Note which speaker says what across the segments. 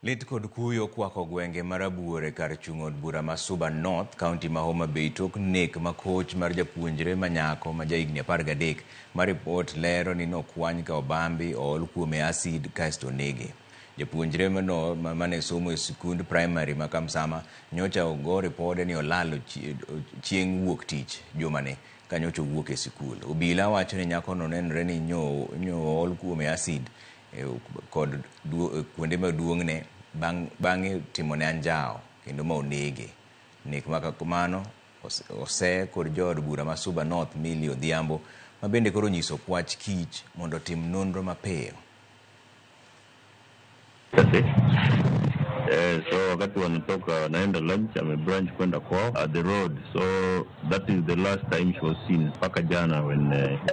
Speaker 1: Lit kod kuyo okwako gwenge ma Rabuor e kar chung' od bura ma Suba North, kaunti ma Homa Bay tok nek makoch mar japuonjre ma nyako ma jahigni 13 ma ripot lero ni nokwany ka obambi, ool kuome acid kaesto onege. Japuonjre no mane somo e sikund primary ma Kamsama nyocha ogo ripode ni olal chieng' wuok tich jumani ka nyocha owuok e sikul. Obila wacho ni nyakono nenore ni nyo ool kuome acid kod kuonde maduong'ne bang'e timone anjawo kendo ma onege. Nek ma kamano ose kod jood bura ma Suba North Millie Odhiambo ma bende koro onyiso kwach kich mondo otim nonro mapiyo.
Speaker 2: So wakati wanatoka wanaenda lunch, amebranch kwenda kwao at the road, so that is the last time she was seen mpaka jana when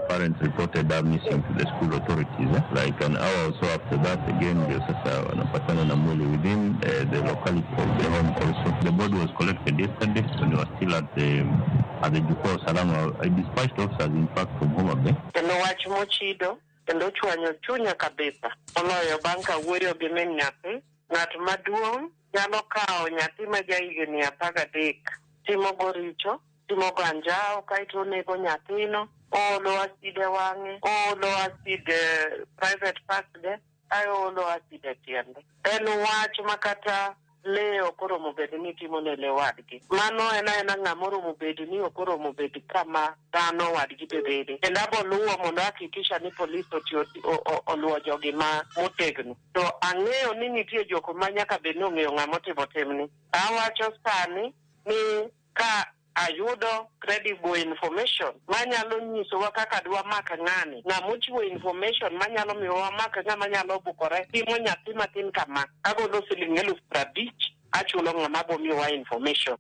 Speaker 2: parents reported her missing to the school authorities, eh? Like an hour or so after that again ndio sasa wanapatana na mwili within the locality of the home also. The body was collected yesterday when we were still at the Jukwaa Usalama. I dispatched officers, in fact, from Homa Bay.
Speaker 3: Kendo wach mochido kendo chwanyo chunya kabisa moloyo bang' ka wuoyo gi min nyathi. Ng'at maduong' nyalo kawo nyathi ma jahigni 13 timogo richo, timogo anjawo, kaeto onego nyathino, oolo acid e wang'e, oolo acid e private parts ge, ae oolo acid e tiende. En wach ma kata lee ok oromo bed ni timo ne lee wadgi. Mano en aena ng'ama oromo bed ni ok oromo bed kama dhano wadgi be bede. Kendo abo luwo mondo hakikisha ni polis otiyo oluwo jogi ma motegno. To ang'eyo ni nitie jok ma nyaka bed ni ong'eyo ng'ama otimo timni. Awacho sani ni ka ayudo credible information manyalo nyisowa kaka dwamak ng'ani, ng'ama ochiwo information manyalo miyo wamak ng'ama nyalo bukore timo nyathi matin kama, agolo siling 50,000 achulo ng'ama bo miyowa information.